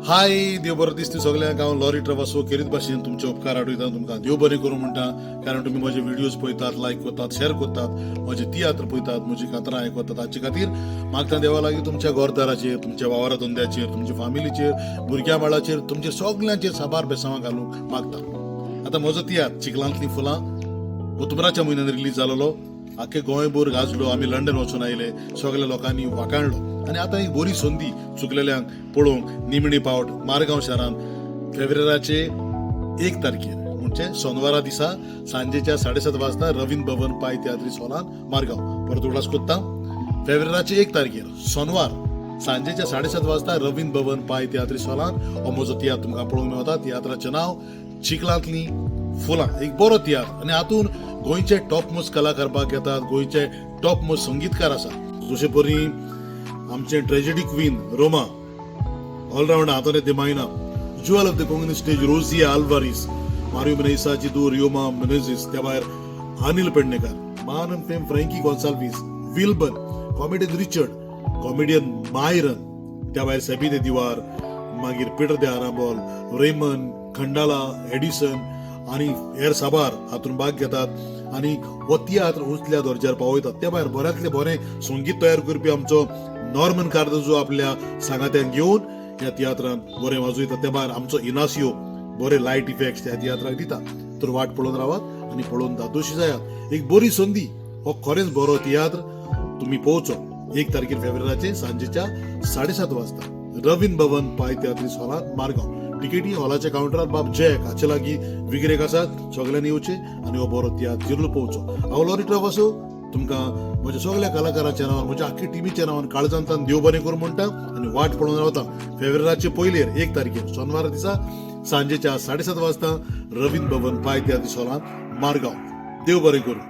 हाय, देव बरो दिसता सगल्यांक. हांव लॉरी ट्रवासो खेरीत भाशेन तुमचे उपकार आडयता. तुमकां देव बरें करूं म्हणटा, कारण तुमी म्हजे व्हिडियोज पळयतात, लायक करतात, शेअर करतात, म्हजे तियात्र पळयतात, म्हजी कांतरां आयकतात. हाचे खातीर मागता देवा लागीं, तुमच्या घरदाराचेर, तुमच्या वावरा धंद्याचेर, तुमच्या फामिलीचेर, भुरग्यां बाळाचेर, तुमच्या सगल्यांचेर साबार बेसांवां घालूंक मागता. आतां म्हजो तियात्र चिखलांतलीं फुलां ओतुबराच्या म्हयन्यान रिलीज जालेलो. आख्खे गोंयभर गाजलो. आमी लंडन वचून आयले, सगल्या लोकांनी वाखाणलो. आनी आतां एक बरी संदी चुकलेल्यांक पळोवंक निमणी पावट मारगांव शारांत फेब्रुवाराचे 1 तारखेर, म्हणजे सोनवारा दिसा सांजेच्या 7:30 वाजता रवींद्र भवन पाय तियात्रीस हॉलान, मारगांव. परत उगडास कोत्ता, फेब्रुवाराचे 1 तारखेर सोनवार सांजेच्या 7:30 वाजता रवींद्र भवन पाय तियात्रीस हॉलान हो म्हजो तियात्र तुमकां पळोवंक मेळटा. तियात्राचें नांव चिखलांतलीं फुलां. एक बरो तियात्र आनी हातून गोंयचे टॉप मोस्ट कलाकार भाग घेतात. गोंयचे टॉप मोस्ट संगीतकार आसा, जशे परी आमचे tragedy queen Roma, allrounder Antone दिमायना, jewel of the Konkani stage Rosia Alvares, Mario मिनेसाची दू रियोमा मिनेझिस, त्या भायर अनिल पेडणेकर, मान fame Frankie Gonsalves, Wilburn, comedian Richard, comedian Myron, त्या भायर सेबी दे दिवार, मागीर पिटर दे आरांबोल, रेमन खंडाला, एडिसन आनी हेर साबार हातून भाग घेतात आनी हो तियात्र उंचल्या दर्ज्यार पावयतात. त्या भायर बऱ्यांतलें बरें संगीत तयार करपी आमचो नॉर्मन कार्दोजो आपल्या सांगात्यान घेवन ह्या तियात्रान बरें वाजयता. त्या भायर आमचो इनासियो बरे लायट इफेक्ट्स त्या तियात्राक दिता. तर वाट पळोवन रावात आनी पळोवन धादोशी जायात. एक बरी संदी, हो खरेंच बरो तियात्र तुमी पळोवचो. 1 तारखेर फेब्रुवाराचे सांजेच्या 7:30 वाजता रवींद्र भवन पाय तियात्रीस हॉलात, मारगांव. तिकेटी हॉलाच्या कावंटरार बाब जॅक हाचे लागीं विक्रेक आसात. सगल्यांनी येवचे आनी हो बरो तियात्र जिरलो पळोवचो. हांव लॉरी ट्रवासो तुमकां म्हज्या सगल्या कलाकारांच्या नांवान, म्हज्या आख्खी टिमीच्या नांवान काळजांतान देव बरें करूं म्हणटा आनी वाट पळोवन रावता फेब्रुवाराचे पयलेर 1 तारखेर सोनवारा दिसा सांजेच्या 7:30 वाजता रवींद्र भवन पाय तियात्रीस हॉलांत, मारगांव. देव बरें करूं.